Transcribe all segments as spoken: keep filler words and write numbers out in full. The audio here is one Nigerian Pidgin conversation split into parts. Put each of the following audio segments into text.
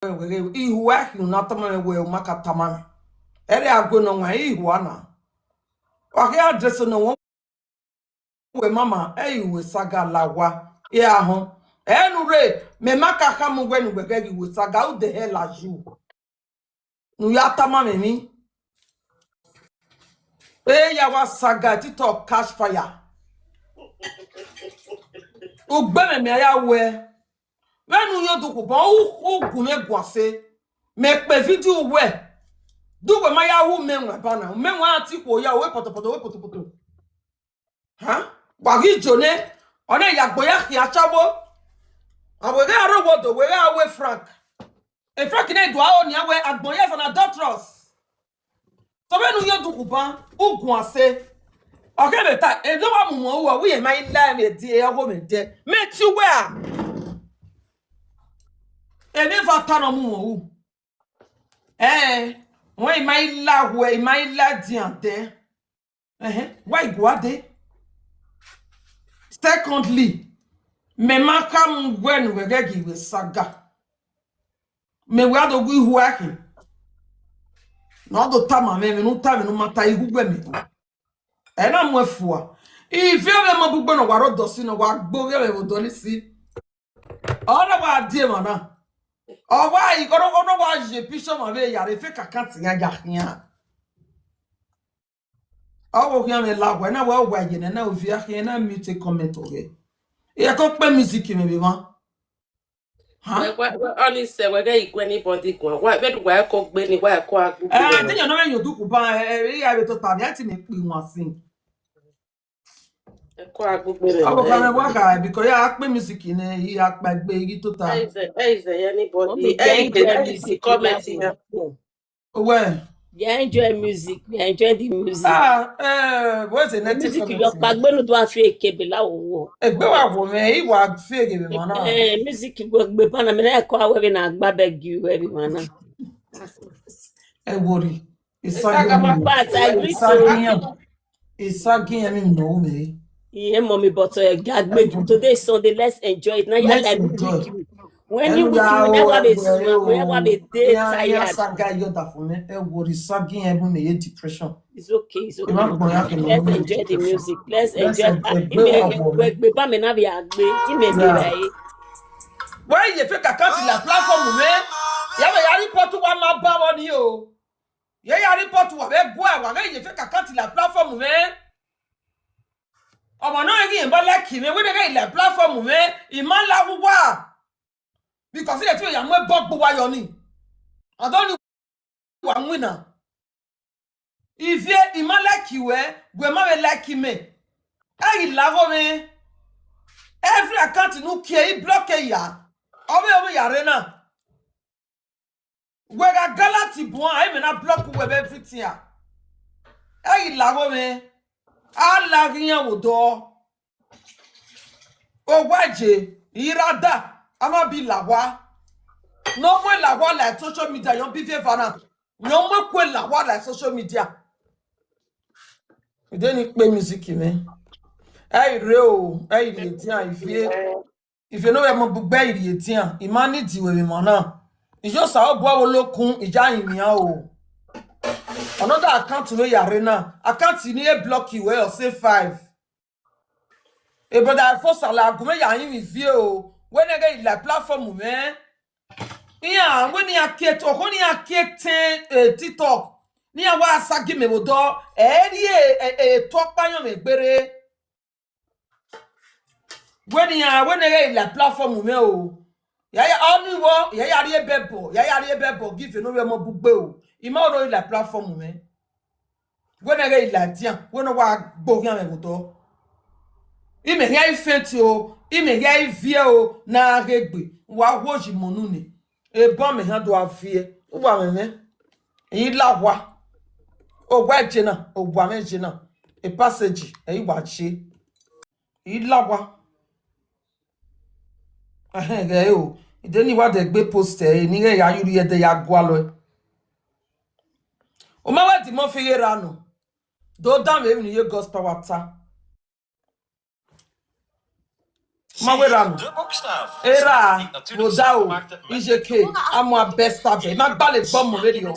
Ihu ahi una tama me we uma ka tama me. Ere ago no nwa ihu ana. Wa ke address no wo we mama e ihu saga lawa. Ya ho. Enu re me maka ka mu we nu we ge ihu saga, who the hell are you? Nu ya tama me mi. E ya wa saga TikTok catch fire. Ugbe me me ya we. Wenu yo du ku bon u gu me gwa se. Me pe video we. Du we ma ya hu me nwa bana. Me nwa ati ko ya we poto poto we poto poto. Ha? Wa gi jone. Ona ya gbo ya ki achawo. Awe ga ro wo do we ga we Frank. E Frank ne do a o ni awe agbon ya na doctors. So wenu yo du ku ban u gu ase. Okay, better. E do wa mu mo wo wi e ma ila me di e ogo me de. Me ti we a. E me va ta no mu mo u. Eh, when e ma ila we, e ma ila di ante. Eh, why go ade? Secondly, me maka mu we nu we ge gi we saga. Me we ado gu ihu ahi. No do tama me, me nu ta me nu mata ihu gbe me. E na mu efua. Ife me mo bugbo no wa ro do si no wa gbo ge me wo do ni si. Ona wa die mana. O wa i ko no wa je picture ma be ya re fe ka kan ti ya ya ya. O wo ya me la we na wa wa ye na na o fi ahi na mute comment o ge. E ko pe music me be ma. Ha? Wegwa, we, honest, eh, wegwa igwe anybody gwa. Wa, we do wa ko gbe ni, wa ko agu gbe Eh, ni. then you know when you do kuba, eh, eh, I be to tabi ati me pe won sin. Ko agu gbe ni. Abo ka me wa ka because ya pe music ni, ya pe gbe yi to ta. Eze, eze, anybody. Mommy, Eh, enjoy eh, music, comment you here. know. Well, Yeah, enjoy music. We enjoy the music. Ah, eh, what's the next Music comment yo here? Pagbe no do afi ekebe la wo. Egbe wa wo me, i wa fi ege me mana. Eh, music go gbe pana me na ko awe be na gba beg you every mana. E worry. It's Saga ma not But I agree Saga to yan. It's Saga yan mi no me. Yeah, mommy, but uh, gagbe today is Sunday. Let's enjoy it. Now you Let's like enjoy. week. When Enu you week, ya you o, never be egbe swim, o. We never be day Ya ya tired. Saga yo da for me. E worry Saga yan mi me depression. It's okay. It's E okay. ma gbo ya ke no Let's me enjoy the depression. Music. Let's Let's enjoy. enjoy. Ime we gbe ba me na be agbe. Ime be Yeah. right. Why you fake account in the platform me? Ya me ya report wa ma ba won ni o. Ye ya report wa be gwa wa ge ye fake account in the platform me. Omo na ye ba like me we de ge ile platform me. I ma la wu wa. Because ye ti ya mo bo gbo wa yo ni. I don't know wa win na. If ye I ma like you eh, we ma we like me. E la go me. Every account nu ke I block e ya. Owe owe ya re na. We ga galati bon, I me na block we everything ya. E la go me. A la gi yan wo do. O wa je, irada, ama bi la wa. No mo la wa like social media, yon bi fe fana. No mo ko la wa like social media. E de ni pe music me. E re o, e re ti an ife. If you know we mo bugbe iri etian, I ma ni di we mo na. Ijo sa o bo wo lokun, ija yin mi an o. Another account we ya re na. Account ni e block you we o say five. E brother, I force ala gume ya yin mi vie o. When I get like platform me. Iya, when ni a ke to, when ni a ke ten eh, TikTok. Ni a wa sa gi me wo do. E ri e e to pa yan me gbere. When ya when I get like platform me o. Ya ya onu wo, ya ya ri e bebo, ya ya ri e bebo give you no we mo bugbe o. I ma ro like platform me. When I get like dia, when wa gbo yan me wo do. I me ya ifenti o, I me ya ivie o, na regbe. Wa wo ji mo nu ni. E bo me han do avie. U wa me me. I la wa. O wa je na, o wa me je na. E passage, e wa je. I la wa. Eh, eh, o. I de ni wa de gbe post e, ni ge ya yuri e de ya gwa lo. O ma wa di mo fi ye ra no. Do da me ni ye gospel water. Mawera no. Era, Godao, Ijeke, Amwa Besta Be. Ma gbale gbọmọ radio.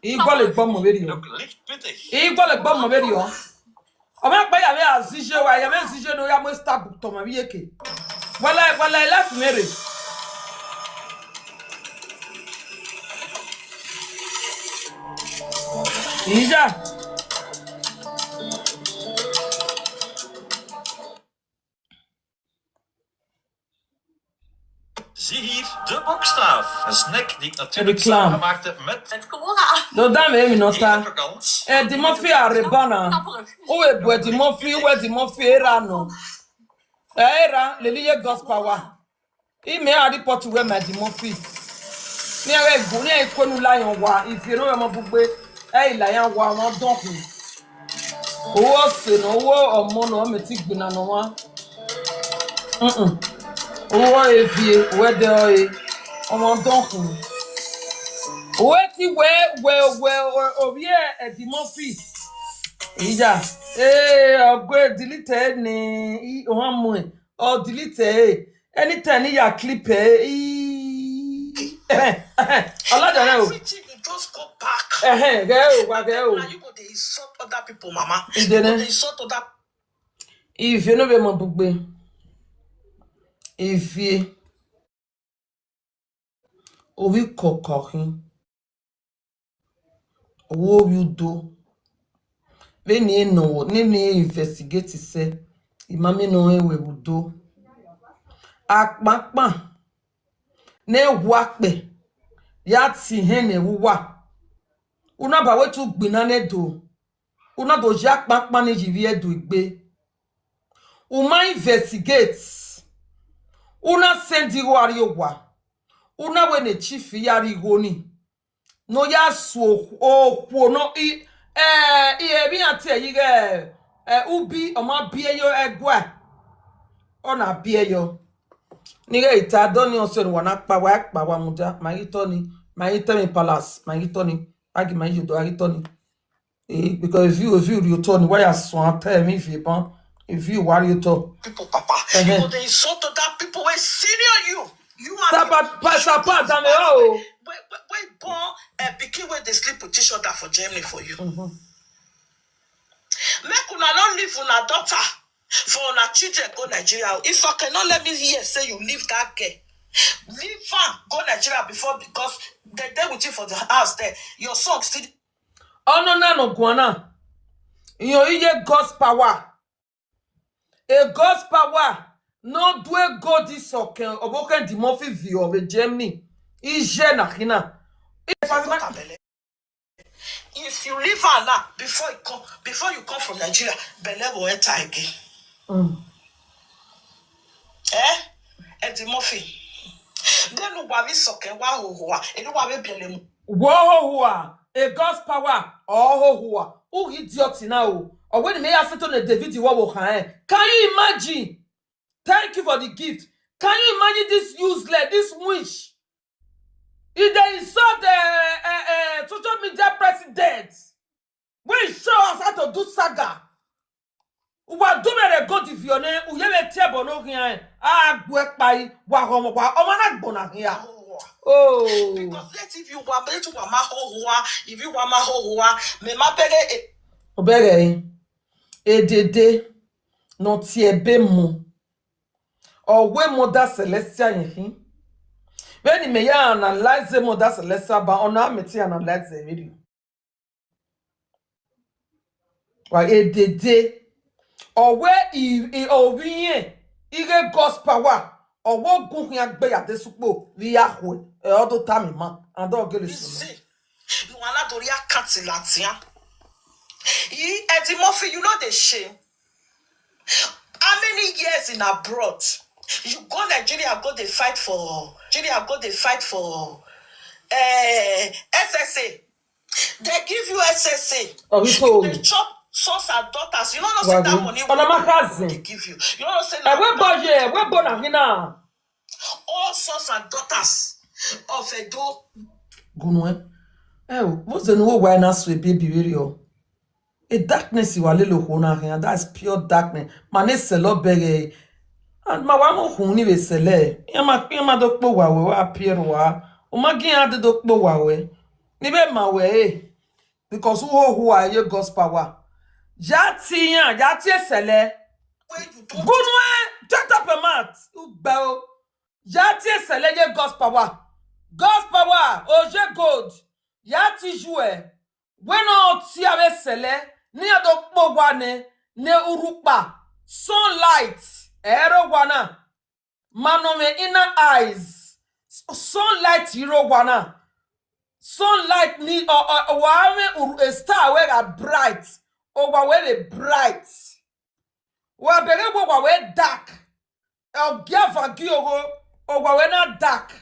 Igbale gbọmọ radio. Igbale gbọmọ radio. Ọmọ ẹgbẹ́ yàrá àzíṣe wa, yàrá àzíṣe ló yá mọ́ star book tọmọ bí yékè. Wọlé, wọlé, ilé fún mèrè. Ìjà. Zie hier de bokstaaf. Een snack die ik natuurlijk Reclame. Samen maakte met Met cola. No dame mi no ta. Hele vakantie. Eh, di mo fi are bana. Knapperig. Uwe bwe di mo fi, uwe di mo fi era no. Eh, era, leli ye gospel wa. I me a di pot we me di mo fi. Ni are gu, ni e kwenu la yan wa. Ifi no we mo bugbe. Eh, la yan wa mo don ku. Owó ọ̀sẹ̀ náà, owó ọmọ náà, mi ti gbìnà náà wá. Mm-mm. Owó evi, owó ẹdẹ ọyẹ, ọmọ dọ́kun. Owó ti wẹ, wẹ, wẹ, orí ẹ, ẹ̀dì mọ́fì. Ìjà, ee, ọgbẹ́ delete ẹ ní, wọ́n mú ẹ, ọ delete ẹ, anytime ní yà clip ẹ, ee. Ọlọ́dọ̀ rẹ o. Everything you just go back. Ẹ̀hẹ́n, gẹ́ o, wà gẹ́ o. Now you go dey insult other people, mama. Ìdè You go ni. Dey insult other Ivie no be mo bugbe. Ivie. Owi kokohin. Owo owi udo. Ve ni e no wo, ni ni e investigate se. Imami no e we udo. Akpakpa. Ne hu akpe. Ya ti he ne hu wa. Una ba we tu gbina ne do. Una do ja kpakpa ni ji vie do igbe. Uma investigate. Una send igho ari owa. Una we ne chief yari igho ni. No ya su okwo no i eh i ebi ati eyi ge eh ubi o ma bi eyo egwa. Ona bi eyo. Ni ge ita do ni o se wa na pa wa pa wa muda. Ma yi to ni. Ma yi to mi palace. Ma yi to ni. Agi ma yi do agi to ni. Eh, because if you if you real turn, why you swan tell me if you ban if you worry you talk. People, papa, Uh-huh. You go dey insult other people wey senior you. You are Sapa pa sapa dame o. Wait, wait, wait, born a pikin wey dey sleep with each other for Germany for you. Mm-hmm. Make una no leave una daughter for una children go Nigeria. If I cannot let me hear say you leave that girl, leave her go Nigeria before because they dey with you for the house there. Your son still Ono na no guana. Iyo iye God's power. A God's power. No do a God is okay. Oboken the Murphy view of a Germany. Ije na hina. If you leave her now, before you come, before you come from Nigeria, belle will enter again. Mm. Eh? Eddie Murphy. Then who wa mi soke wa ho ho wa. Enu wa mi belle mu. Wo ho ho wa. A God's power. Oh ho ho wa. Who idiot now? Or when me ask to the David wo wo kan. Can you imagine? Thank you for the gift. Can you imagine this useless, this witch? If they insult the uh, uh, social media president, we show us how to do saga. Wa do mere go di fione, u ye me tie bo no hian. A gbe pa yi, wa ho mo wa, o ma na gbo na hian. Oh. Because let if you wa, let you wa ma ho ho wa, if you wa ma ho ho wa, me ma bere e. Obere e. Edede no tie be mu. Owe mother celestial yin hin. When me ya analyze mother celestial ba ona me ti analyze video. Wa edede. Owe i i owi yen. Ige God's power. Owo gun hin agbe ya de supo. Ri ahwe. E odo tami ma. And ogele sunu. You are not Doria Kati Latia. Eddie Murphy, you know the shame. How many years in abroad? You go Nigeria, go dey fight for Nigeria, go dey fight for uh, S S A. They give you S S A. Oh, he You told dey me. Chop sons and daughters. You don't know say that Wagyu. money Ona wey makazi. They give you. You don't know say Ewe that boje, ewe bona hina. All sons and daughters of Edo. Gunwe. Eh, what's the new why na so baby video? A darkness you are little hona here. That's pure darkness. Mane selo bere. And ma wa mo hun ni be sele. Ya ma, ya ma do po wa we, wa appear wa. O ma gi ya de do po wa we. Ni be ma we, eh. Because who, who are you, God's power? Ya ti ya, ya ti sele. Good one, shut up your mouth. U gbe o. Ya ti sele ye God's power. God's power, o je gold. Ya ti ju e. When o ti ave sele, ni ya do po wa ne, ne urupa. Sunlight, ero wa na. Mano me inner eyes. S-, sunlight iro wa na. Sunlight ni, o, o, o, wa me uru, a star we ga bright. O wa we be bright. Wa bere wo wa we dark. O gia va gi ogo, o wa we na dark.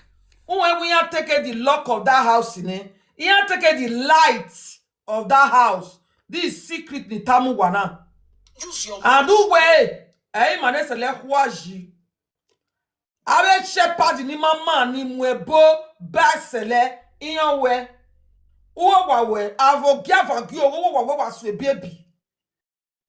Uwe we ya take the lock of that house ne. Ya take the light of that house. This secret ni tamu wa na. Use your And who we, eh, man, sele huaji. Abe shepherd ni mama ni mwebo ba sele iyan we. Uwe wa we, avo gia va gi ogo, uwe wa we wa sue baby.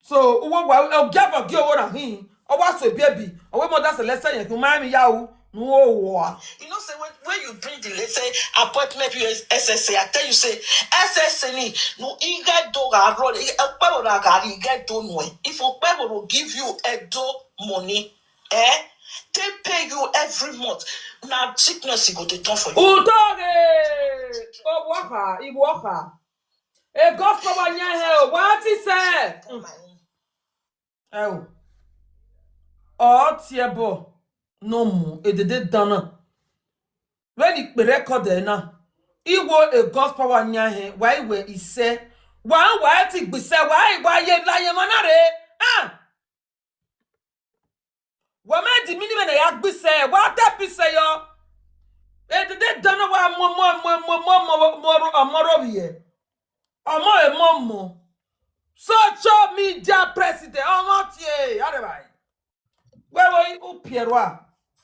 So, uwe wa, o gia va gi ogo na hin, o wa sue baby. O we mo da sele se yen, ku ma mi ya u, nu o wa. You know, say when, when you bring the, let's say, appointment with S S A, I tell you, say, S S A ni, no, he get do ga ro, he, eh, pe wo na ga, he get do no, eh. If o pe wo give you a do money, eh, they pay you every month. Now, sickness, he go to turn for you. Utoge! O wa ha, i wa ha. E God's power nya he o, wa ti se. Oh my own. E o. O ti e bo. No mu, e dede dana. When i pe record e na. Iwo e God's power nya he, wa i we i se. Wa, wa ti gbi se, wa i wa ye la ye ma na re. Ah! Wa me di mini me na ya gbi se, wa te pi se yo. E dede dana wa mo, mo, mo, mo, mo, mo, mo, ro, mo, ro bi ye. Omo e mo mo. Social media president, omo tie, ade bai. We wo i u pierwa.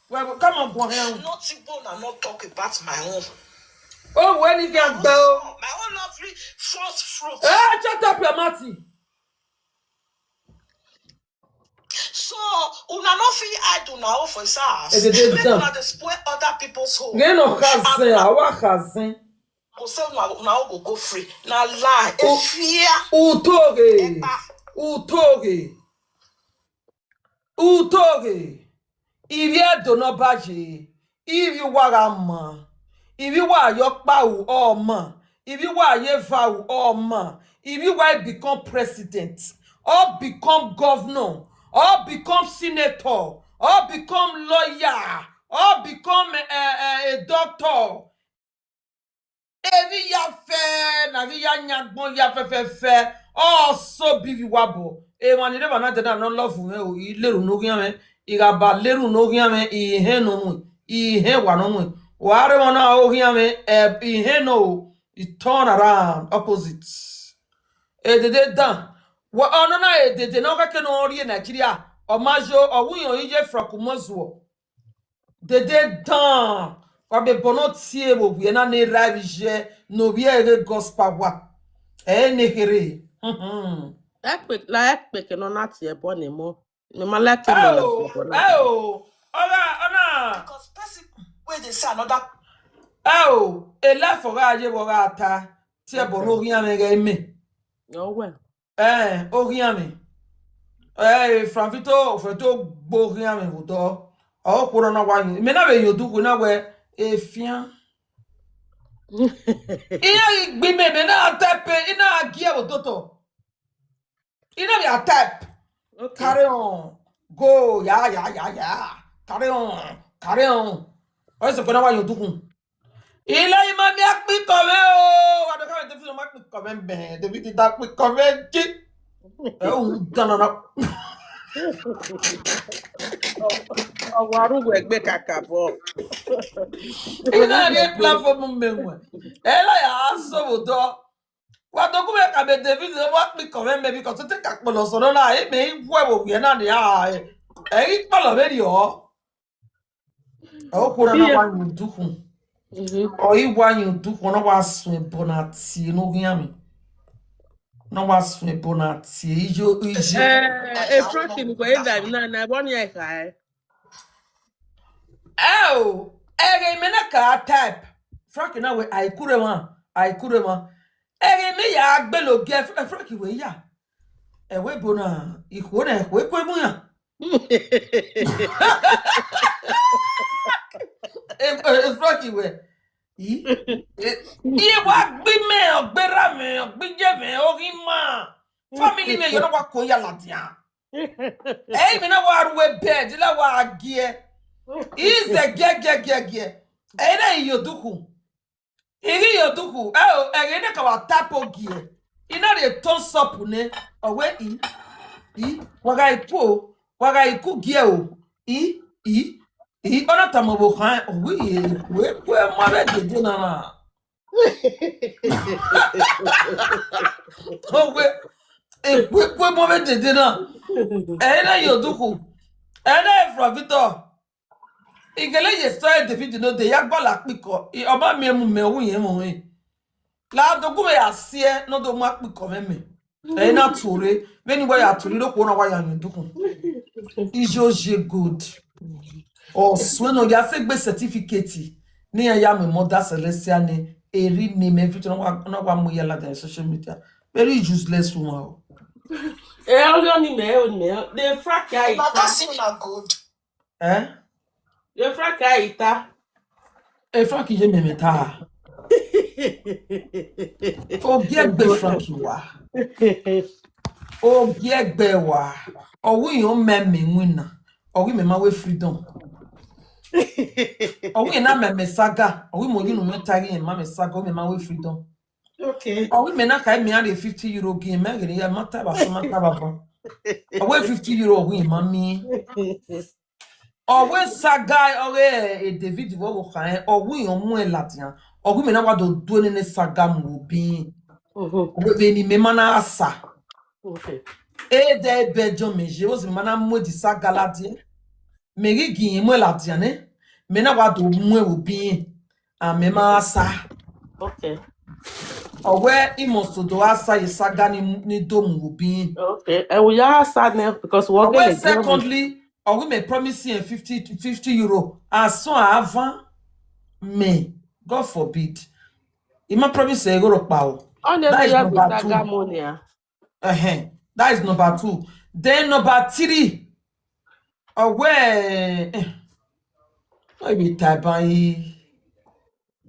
We wo, come on, go here. Not even, I not talk about my own. Oh, when you get bell. My own lovely first fruit. Eh, shut up your mouth. So, una no fit hide una own for inside house. E dey dey Make down. Una dey spoil other people's home. Nge no And cousin, una our cousin. Go say una, una own go go free. Na lie. E O- fear. Utoge. Epa. Utoge. Utoge. Ibi edo no baje. Ibi wa ga ma. Ibi wa yo pa u o ma. Ibi wa ye va u o ma. Ibi wa become president. Or become governor. Or become senator. Or become lawyer. Or become a, a, a doctor. Evi ya fe, na vi ya nyagbon ya fe fe fe. Oh, so bibi wabo. E wani de bana de na no love me o. I leru no gian me. I ga ba leru no gian me. I he no mu. I he wa no mu. Wa re mo na o gian me. E, i he no. I turn around opposite. E de de dan. Wa ono na e de de na ka ke no ori Nigeria. O ma jo, o wu yo ije fra ku mo zuo. Dede dan. Wa be bono tie bo bi na ne ravi je no bi e gospel wa. E ne here. Mhm. Ekpe, la ekpe ke no na tie bo ne mo. Me ma la tie mo na Oh, tie bo na. Oh. Ona, ona. Because person wey dey say another Oh, e la fo ga je bo ga ta. Tie bo no gian me ga me. Oh well. Eh, o gian me. Eh, Franvito, o fe to gbo gian me vuto. O kuro na wa yin. Me na be yo du ku na we e fian. Iya igbi me, me na tepe, ina agie bo toto. Ina be a type. Okay. Carry on. Go, ya, ya, ya, ya. Carry on. Carry on. O se ko na wa yo du ku. Ile ima mi akpi kome o. Wa do ka David ma akpi kome be. David da akpi kome ji. E o dana na. Ọwọ́ arúgbó ẹgbẹ́ kàkà bọ̀. Ina ni platform me nwe. Ela ya so bo do. Wa do ku me ka be David ma akpi kome be because te ka polo so na e me wo wo ye na ni a. E i polo be ri o. O kuro na Iya. Wa yin du ku. Mhm. O i wa yin du ku na wa sun e bona ti no gian me. Na wa sun e bona ti ijo ije. Eh, e Frank ni ko e da na na bo ni e ka e. Oh, ege me na ka type. Frank na we, I kure wan, I kure wan. Ege me ya gbelo ge, Frank we ya. E we bona, ikwo na we kwe mu ya. E, e, Frank we. Yi? E, ye wa gbi me, ogbera me, ogbije me, ogi ma. Family me, you know what, ko ya ladia. Hey, me na wa ruwe bed, la wa gie. Ize ge, ge, ge, ge. Hey, na iyo duku. Iri iyo duku. Eh, oh, eh, ne ka wa tapo gie. Ina re ton sopu ne. Owe i. I. Waga ipo. Waga iku gie o. I. I. I. Ona tamo bo kan. Owe i. We, we, mo be dede na na. Owe. E, we, we, mo be dede na. Eh, na iyo duku. Eh, na Efra Victor. Igele ye story David no de ya gbala piko. I oba mi emu me wu ye mo e. La do gu me ya sie no do ma piko me me. E na ture. Veni wa ya ture ro ko na wa ya nyu duku. Ijo je good. O swe no ya se gbe certificate. Ni ya ya me mother celestial ni. Eri ni me fit no wa no wa mo ya la social media. Very useless woman. O. E o ni me o ni me. The frack I. But that's him na good. Eh? Ye Frank Aita. E Frank ye me me ta. Ogiegbe Frank wa. Ogiegbe wa. Owi yo me me wina. Owi me ma we freedom. Owi na me me saga. Owi mo yinu me tagi ma me saga. Owi me ma we freedom. Okay. Owi me na kai me are fifty euro gi me gere ya mata ba so mata ba ba. Owi fifty euro owi ma mi. Owe saga owe e David wo wo khan owe yon mu e ladian. Owe me na wa do do ne ne saga mu obi. Mhm. Owe be ni me mana asa. Okay. E de be jo me je wo si me mana mu di saga ladian. Me gi gi mu e ladian ne. Me na wa do mu e obi. A me ma asa. Okay. Owe imo so do asa ye saga ni ni do mu obi. Okay. E wo ya asa ne because wo Owe ge le secondly, owe me promise him fifty, fifty euro. As soon as avant me, God forbid. He ma promise e go pa o. Only That is ya number two. Saga money. Ah. Uh-huh. That is number two. Then number three. Owe eh, no be Taiban.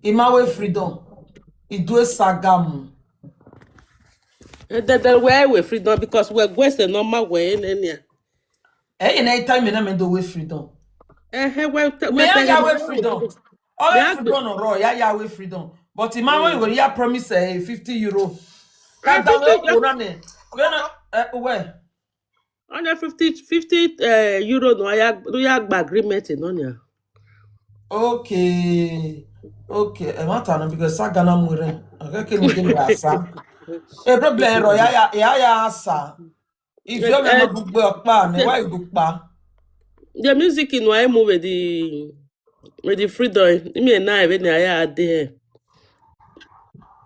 Imawe freedom. Idue sagamu. Eh, the, the way we freedom because we're going to normal way in any. Eh, in any time, na me do we freedom. Eh, eh, well, t- Me well, ya tell ya you- we freedom. All Me we ask freedom no raw. Ya ya we freedom. But Imawe go ya promise eh, fifty euro. Eh, Kada fifty we euro. Kurane. We na eh where? Only fifty, fifty uh, euro no ya no ya gba agreement no nya. Okay. Okay. E mata no because saga na mure. Okay, can you give me asa? E problem ro ya ya ya ya asa. If you Eh, remember eh, gbogbo opa ni the- why you pa? The music in why move with the with the freedom. Me and I when I had there.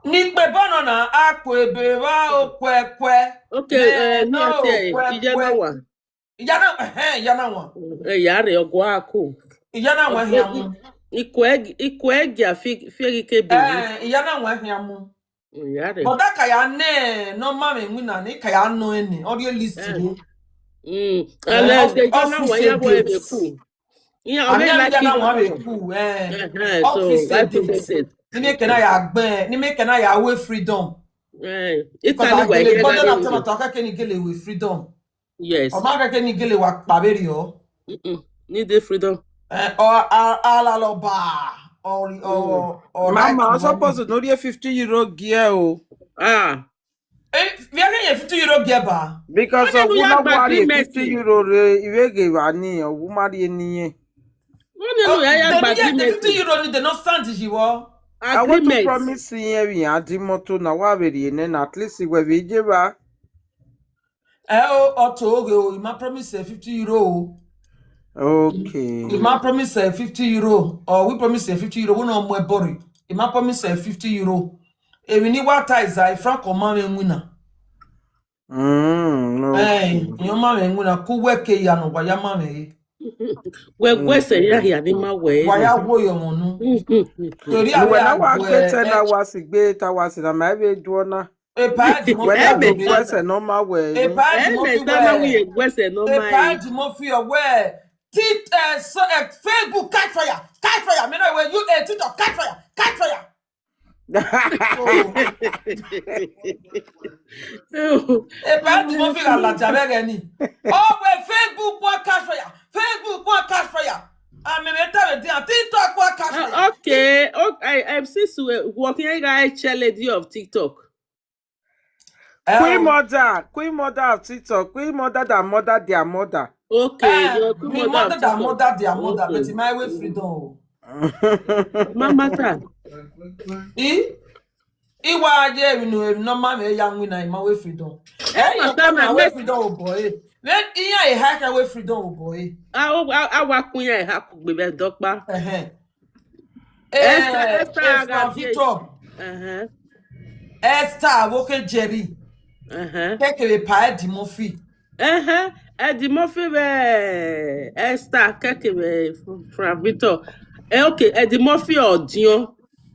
Ni pe bono na akwe be wa o kwe kwe. Okay, Me eh, no me ate, kwe ije kwe. Na wa. Iya na eh iya na wa. Eh, ya re ogo ako. Iya na wa hia mu. Ikwe ikwe gi afi fi gi ke be. Eh iya na wa hia mu. Ya re. But that kaya ne no ma me ngina ni kaya no eni. Audio list Eh. ni. Mm. Eh, And uh, of- the of Ghana who one say ya boy dates? Be cool. Yeah, Ami I mean, ami like ya na it. Wa be cool. Eh. Uh-huh, Of so his I dates. Appreciate it. Ni me kena ya gbe, ni me kena ya we freedom. Eh, Because Italy I wa get here. But then after my talk, I can get with freedom. Yes. Or my can get wa paberio. Mm-mm. Need the freedom. Eh, or or or or or or Mama, I right suppose no dey fifty euro gear o. Ah. Eh, we are getting fifty euro gear bar. Because Wọ́n ní of ìlú una yàgbà worry agreement. Fifty euro re iwe ge wa ni o wo ma ri eniyen. Wọ́n ní ìlú Oh, yàgbà they need the agreement. Fifty euro ni they no stand is you all. I want to Agreement. Promise yen wi adi moto na wa be ri ene na at least we we je ba. Eh, oh, oh, to, okay, oh, he might promise uh, fifty euro. Oh. Okay. He might promise uh, fifty euro. Or we promise uh, fifty euro. We no more bori. He might promise uh, fifty euro. If we need what ties, I frank or man winner. Mm, no. Eh, your man winner. Ku work ya no wa ya man. Wegwese ya hia ni ma we. Waya wo yo monu. Tori Nuwe awe na wa gbe agwe. ten hours, gbe eight hours na ma ebe duona. E pa di mo When fi I Ebe do ta. we. gwese no ma we. E pa di mo Ebe fi ta na we. we gwese no E pa mai. di mo fi we. Tit eh, so eh, Facebook catch fire, catch fire. Me no we you eh, TikTok catch fire, catch fire. Oh. E pa di mo fi la la jabere ni. Oh we, Facebook wa catch fire, Facebook wa catch fire. Ah, me me tell you, TikTok wa catch fire. Uh, okay. Oh, I, I'm since we working I guy chair lady of TikTok. Queen Eh, mother, queen mother of TikTok, queen mother that mother their mother. Okay, eh, your queen me mother mother of that TikTok. mother their mother, but Okay. my way freedom. Mama ta. I iwa aje ewinu ewinu ma me ya nwi na ima we freedom. Eh, Mama you ta come na away make freedom, oh boy. When iya e hack away freedom, oh boy. Awa kunya ha ku gbe be dokpa. Eh. Esther, Eh, Esther Esther Agabie. Victor. Uh-huh. Esther Awoke Jerry. Uh-huh. Kekere pa Eddie Murphy. Uh-huh. Eddie Murphy be Esther Kekere from Victor. Eh, okay, Eddie Murphy or Dion.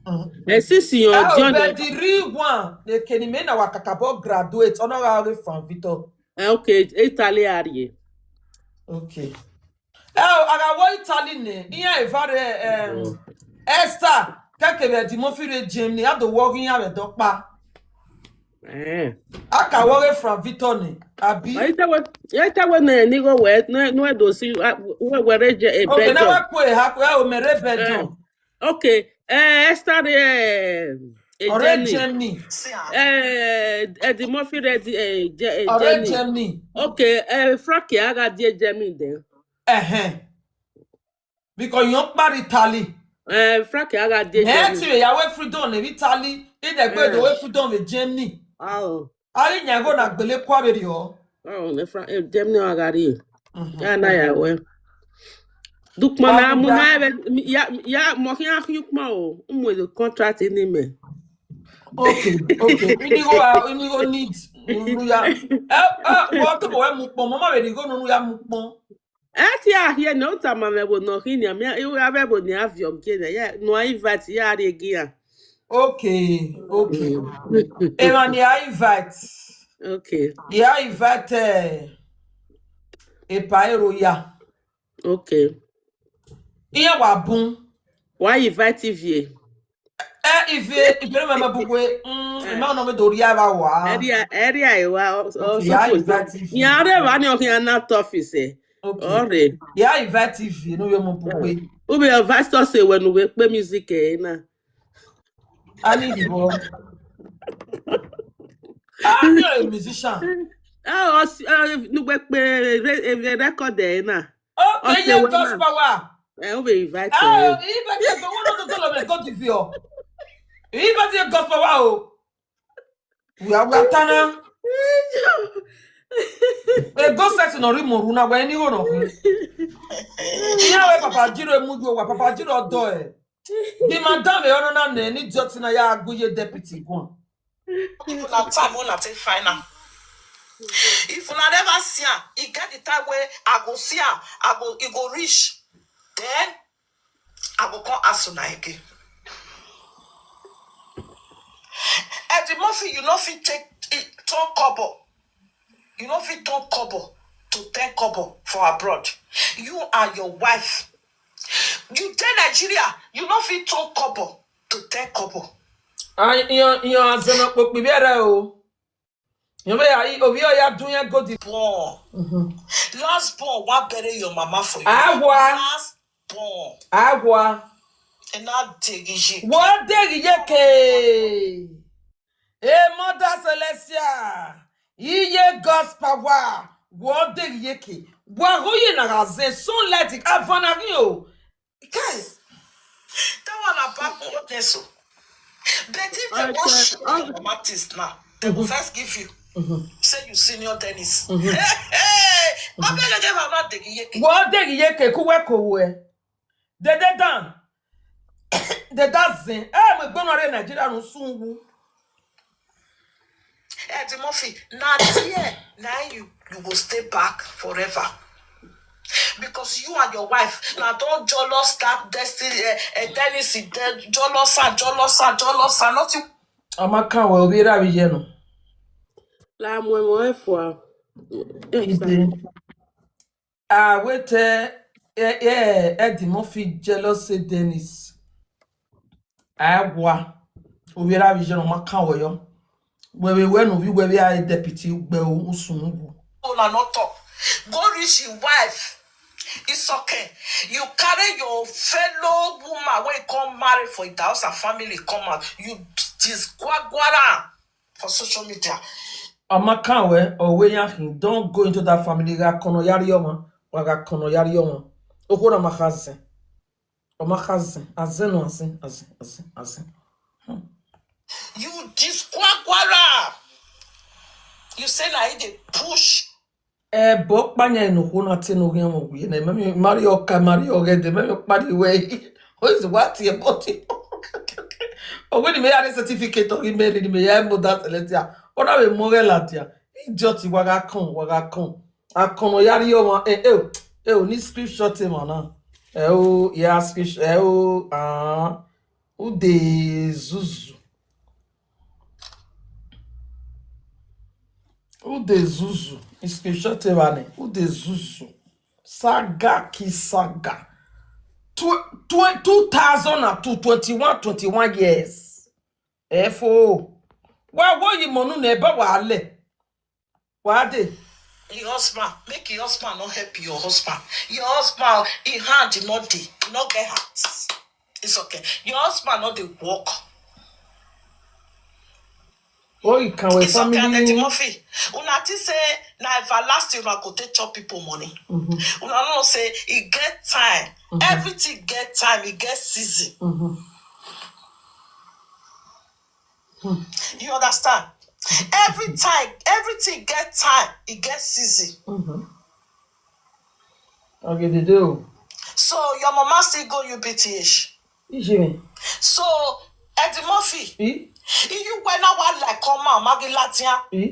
Mm. Eh, sisi or Oh, Dion. but the real one, the Kenny Mena Wakakabo graduate, honorary from Victor. Eh, okay, Italy are you? Okay. Oh, I got what Italy name. Iya evare um Esther Kekere Eddie Murphy re Germany. I don't work in a dokpa. Eh. Aka work from Victor ni. Abi. Ita we, ita we ne ni go we no no do si we we re je e Okay, now bejo. I put a hack. Oh, mere bejo. Okay. Eh, Esther eh eh, Already Jenny. Germany. Eh, Eddie Murphy ready eh, Je- eh, Already Jenny. Germany. Okay. Eh, Frankie aga die Germany then. Eh. Because you don't marry Italy. Eh, Frankie aga die Eh, Germany. ti ya we freedom in Italy. In the way the Eh. way freedom in Germany. Oh. Ali nyago na gbele kwa be yo. Oh, ne Frank eh, Germany aga ri. Mhm. Ya na ya we. Dukma na Wa mu da. na be ya ya mo hin ahu kuma o. Umu the contract ni me. Okay, okay. Ini go uh, ini go need nunu ya. Eh, eh, what to boy mu pon. Mama we go nunu ya mu pon. Eh, ti a here no ta ma me bo no hin ya me. You have bo ni avion ke na. Yeah, no invite ya re gi ya. Okay, okay. Ema ni I invite. Okay. Ya invite eh, e pa ero ya. Okay. Iya wa bun. Why invite Ivie? Eh, if you if you remember bugwe, mm, e ma no me dori ya ba wa. Area area e wa o Okay, ya invite if you. Ya re ba ni o hin na office eh. Okay. Ore. Ya invite if you know you mo bugwe. Ube vice to say when we play music eh na. I need the ball. I'm not a musician. Ah, o si ah, nu we pe re- eh, record eh na. Okay, Okay, yeah, well, gospel power. Eh, ube invite Oh, eh. even if you want to tell me God give you. Even the gospel power. We are we are tana. E go set no ri moru na we ni ho no. Iya we Papa Jiro mu ju wa Papa Jiro do e. The madam e ono na ne ni jot na ya aguye deputy go. If una time una take find am. If una never see am, e get the time wey I go see am, I go e go reach. Then I go come ask una again. Eddie Murphy, you no fit take turn kobo. You no fit turn kobo to ten kobo for abroad. You and your wife. You dey Nigeria, you no fit turn kobo to ten kobo. Ah, iyo iyo azana popi bere o. Yo be ya obi o ya dun ya go di. Born. Last born, wa bury your mama for you. Agwa. Last born. Agwa. And now take it. Wo de yeke. E mother Celestia. Iye gospel wa. Wo de yeke. Wa go ye na ga ze sunlight avana yo. Kai. That one about goodness. But if they Okay, wash okay. Baptist now, they will first give you. Say you senior Dennis. Hey, hey, hey. I beg again, I'm not taking yeke. Wo de yeke ku we ko we. De de dan. De da zen. Eh, me gbona re Nigeria no sunwu. Eddie Murphy, na there, na you you go stay back forever. Because you and your wife na don jealous that Destiny, uh, uh, Dennis, de- jealous her, jealous her, jealous her. Nothing. Amaka, well, we are here no. La mwe mwe fwa. Ide. Ah, wait, eh, eh, eh, Eddie Murphy jealous say Dennis. Agwa. Obiara vision of Makan Wayo. Where we went, we where we are deputy, where Usungu. Una no talk. Go reach him wife. It's okay. You carry your fellow woman wey come marry for the house and family come out. You disquagwara for social media. Amaka we, or we yahin, don't go into that family. Ga kono yari yoma, waga kono yari yoma. Okura makazen. Omakazen, azen, no, azen, azen, azen, azen. You disquagwara. You say na he dey push. Eh, but panya no kona teno gen mo gwe na me marry oka marry ogede me padi we. What is what your body? Oh, when me had a certificate of married me, I know that Celestia. Ona we more latia. Idiot waga kon, waga kon. Akono yari yo ma, eh, eh, eh, ni screenshot him na. Eh, oh, yeah, screenshot. Eh, oh, ah. Ude zuzu. Ude zuzu. Screenshot him na. Ude zuzu. Saga ki saga. Tw- tw- two thousand and two, twenty-one, twenty-one years. F O. Wa wo yi monu ne ba wa le. Wa de. Your husband, make your husband not help your husband. Your husband, his hand did not dey, he not get heart. It's okay. Your husband not dey work. Oh, you can wait It's okay, Auntie family. Murphy. Una think say na everlasting una go take chop people money. Mm-hmm. Una know say e get time. Mhm. Everything get time, e get season. Mm-hmm. You understand? Every time, everything get time, e get season. Mm-hmm. Okay, they do. So your mama still go U B T H. You see me? So Eddie Murphy, Eh? you went out like come out, Maggie Latia. Eh?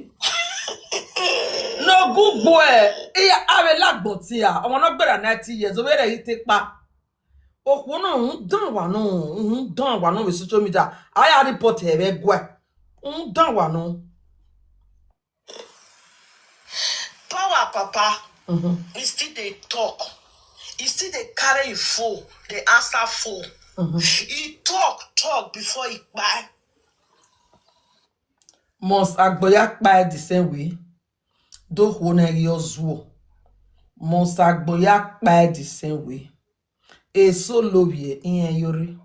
No good boy. Iya, abe lagbo ti ya. Ọmọ náà gbéra ninety years. Owó rẹ̀ yìí ti pa. Òkú náà ń dán wà náà. Ń dán wà náà with social media. Aya report ẹ̀ rẹ̀ gbọ́ ẹ̀. Ń dán wà náà. Power, Papa. Mm-hmm. He still dey talk. He still dey carry him phone, dey answer phone. Mm-hmm. He talk, talk before he kpai. Must Agboya kpai the same way. Do who na your zuo. Must Agboya kpai the same way. E so love ye in yori.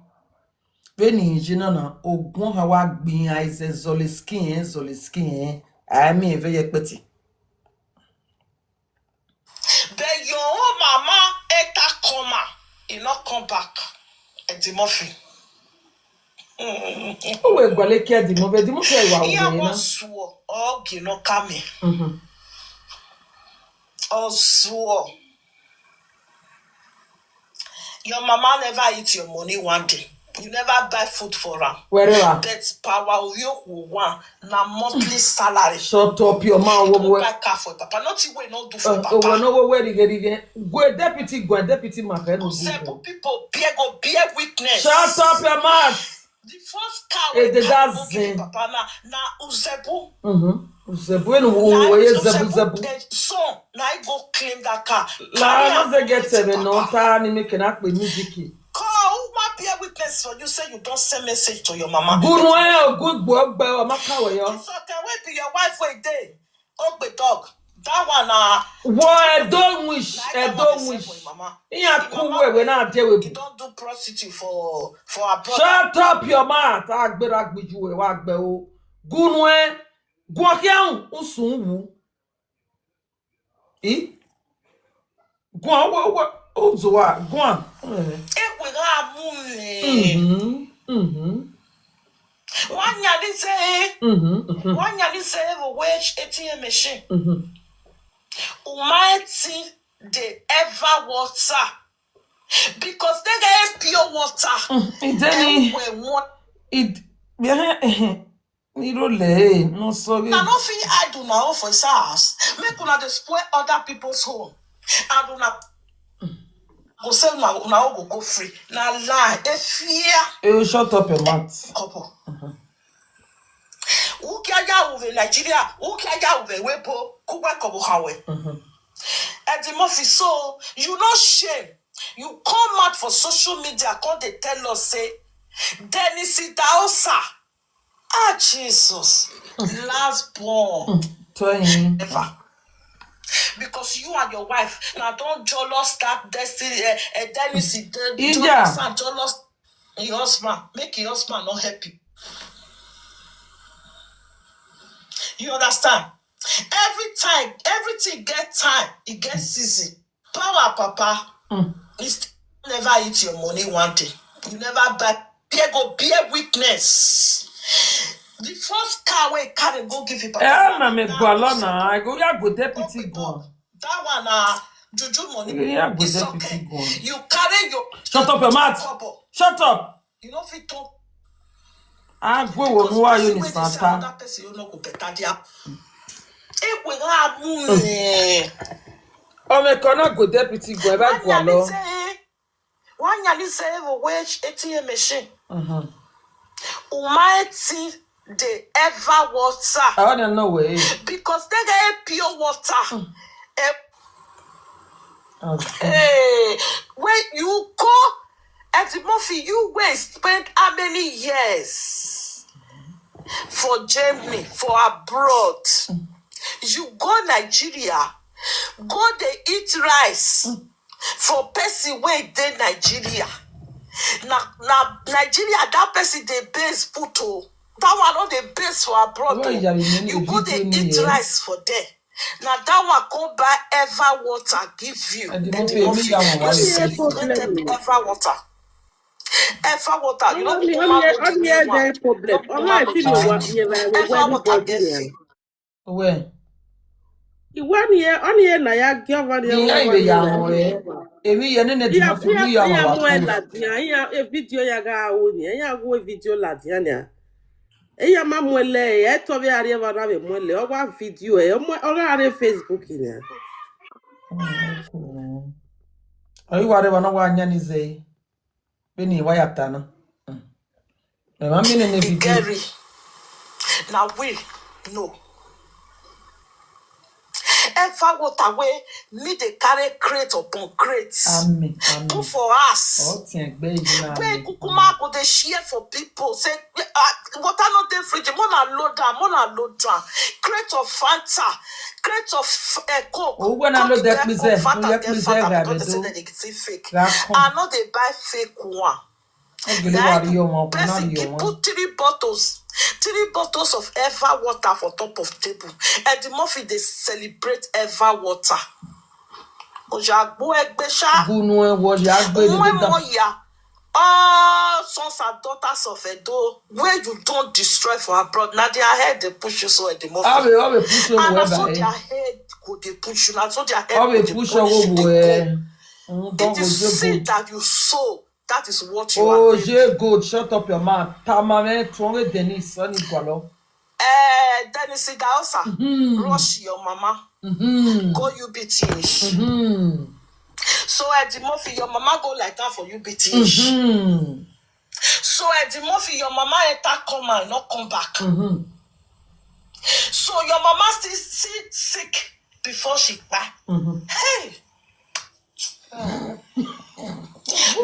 Veni jina na ogun hawa gbin aize zole skin, zole skin. I mean, very petty. But your own mama enter coma, he not come back. Eddie Murphy. Oh, we gwale ke Eddie Murphy, Eddie Murphy wa Here we one na. Suo, okay, no coming. Mhm. Oh, Suo. Your mama never eat your money one day. You never buy food for her. Wherever. But power of your one na monthly salary. Shut up your mouth. You Wo- don't wo- buy car for papa. Not the way no do for Uh, oh, papa. Well, no, wo- where you get again? Go deputy, go deputy, my friend. Uzebu people bear go bear witness. Shut up your mouth. The first car Eh, wey the- car that's go give it. Papa na na Uzebu. Mhm. Zebu, no, Na wo- ye Uzebu, Zebu, Zebu. eh, son na he go claim that car. La, Carry no am se go get meet seven, no, Papa. ta ni make na pe music. Call who wan bear witness for you say you don send message to your mama. Gunu e o good boy gbe o ma kawe yo. It's okay, wey be your wife wey dey. Ogbe dog. That one na Wo e don wish, na e that don one dey sell for wish. him mama. Iya Him kuwe mama we na de we. He don do prostitute for for abroad. Shut up your mouth. Agbera gbiju we wa gbe o. Gunu e. Gwa ke un usun wu. I? Gwa wo wo ozo wa gwa. Eh. Ekwe ga mu me. Mhm. Mhm. Wanya ni say. Mhm. Mhm. Wanya ni say we wage A T M machine. Mhm. Umaiti dey ever water. Because they get pure water. Mm, e dey ni- Everywhere water. It, yeah, eh, eh. Ni role, eh, no sorry. I no fit hide una own for inside house. Make una dey spoil other people's home. And una go say una una all go go free. Na lie. E fear You shut up your mouth. Couple. Ukiaja uve Nigeria, ukiaja uve wepo, kuba kobo hawe. Eddie Murphy, so you no shame. You come out for social media, come dey tell us say Dennis Idaosa. Ah, Jesus. Last born. Toyin. Ever. Because you and your wife now don't jealous that destiny. Uh, uh, Dennis, Ija. Jealous and jealous your husband. Make your husband not happy. You understand? Every time, everything get time, it gets season. Power, Papa. It's never eat your money one day. You never buy. Beer go beer weakness. The first car wey carry go give you, Papa. Eh, na me gwalo na. I go ya go deputy go. That one na juju money. Yeah, go It's deputy okay. Go. You carry your Shut up your mouth. Kobo. Shut up. You no fit talk. Agbo wo nuwa yo ni Person wey dey say santa. Another person you no go better their. Ekwe ha mu ne. Ome kono go deputy go eba gwalo. One yali say, one yali say we wage A T M machine. Umaeti dey ever water I want to know where. Because they get pure water. Eh, Okay. Hey, when you go Eddie Murphy, you wey spend how many years for Germany, for abroad? You go Nigeria, go dey eat rice for person wey dey Nigeria. Na na Nigeria that person dey base put o. That one no dey base for abroad Why o. you are remaining You go dey with eat me, eh? Rice for there. Na that one come buy ever water give you. Eddie Eddie Murphy, Murphy, me, I'm you aware. celebrated ever water. Ever water, you know, Only woman only go the only new one. Eddie problem. Only I feel you want you like Ever wedding water body. get Eh. fake. Where? Iwe ni e, oni e na ya gi over the Ni ya iwe ya mo e. Emi ye ne ne di mo fi mi ya mo wa. La dia ya e video ya ga o ni. Ya go video la dia ni. E ya ma mo le e to be are ba na be mo le. O wa video e. O mo o ga are Facebook ni. Ayi wa re wa na wa nya ni ze. Be ni wa ya ta na. Me ma mi ne ne video. Gary. Now we no. Ever water wey me dey carry crate upon crate. Amen. Amen. Put for us. O ti egbe yi na. Wey kukuma go dey share for people say uh, water no dey fridge, more na load am, more na load am. Crate of Fanta, crate of uh, Coke. Oh, when I load that pizza, Fanta that get pizza Fanta grab because it, they say oh. They dey fake. That come. I no dey buy fake one. Ogele wa ri yo mo, na Person ri keep yo mo. Put three bottles, three bottles of ever water for top of table. Eddie Murphy dey celebrate ever water. Ojagbo egbe sha. Gunu e wo ya gbe de Mwe da. Moya. All sons and daughters of Edo, where you don't destroy for abroad. Now their head they push you so Eddie Murphy. Abe, abe push you And na over so eh. Their head go dey push you. Na so their head Abe go dey push push you you. over They eh. go. Mm, don't It go is je seed good. That you sow. That is what you Oh, are. je good. Shut up your mouth. Tamame, tronge Denis, on y gwalo. Eh, Dennis Idaosa, rush your mama. Mm-hmm. Go U B T H. Mm-hmm. So Eddie Murphy, your mama go like that for U B T H. Mm-hmm. So Eddie Murphy, your mama enter come and not come back. Mm-hmm. So your mama still, still sick before she die. Mm-hmm. Hey!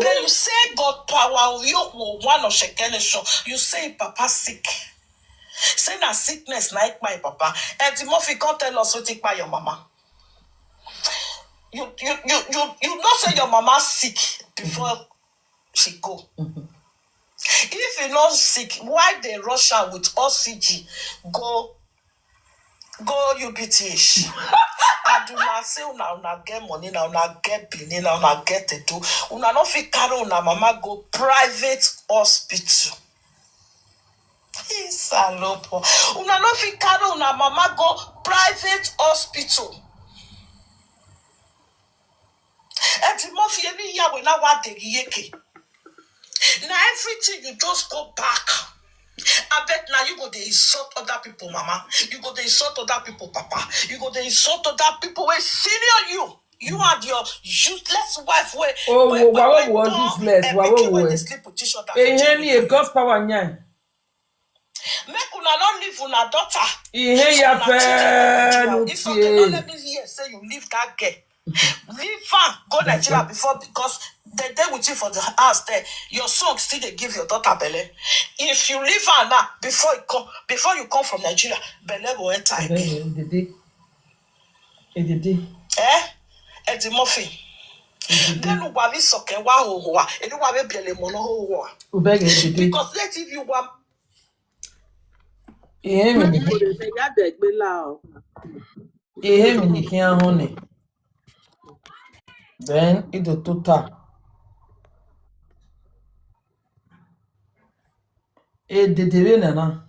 Then you say God power of you one of Shekeleshon. You say papa sick. Say na sickness na my papa. Eddie Murphy come tell us what take by your mama. You you you you you know say your mama sick before she go. If you not sick, why they rush her with O C G? Go go U B T H. I do not say una una get money, now una get Benin, now una get Edo. Una no fit carry una mama go private hospital. Isalopo. Una no fit carry una mama go private hospital. Eddie Murphy, any year when I want the yeke. Now everything you just go back. I bet now you go to insult other people, mama. You go to insult other people, papa. You go to insult other people who senior you. You and your useless wife wey Oh, wey wo- wey wa- wey wo- wo- turn useless, eh, wa- wo- pikin wey wo- dey sleep with each other. Ehe ni a God's power nyan. Make una no leave una daughter. Ihe ya Una children go fe Nigeria. nu If okay, no tie. Let me hear say you leave that girl. Leave her, go Nigeria before because they dey with you for the house there. Your son still dey give your daughter belle. If you leave her now, before you come, before you come from Nigeria, belle go enter again. Edede. Edede. Eh? Eddie Murphy. Then why we suck and why who who are? And why we be a lemon who who are? Ubege edede. Because let if you want Ihe mi ni. Igbo dey say ya degbe la o. Ihe mi ni ki ahụ ni. Then ido tota. Edede we na na.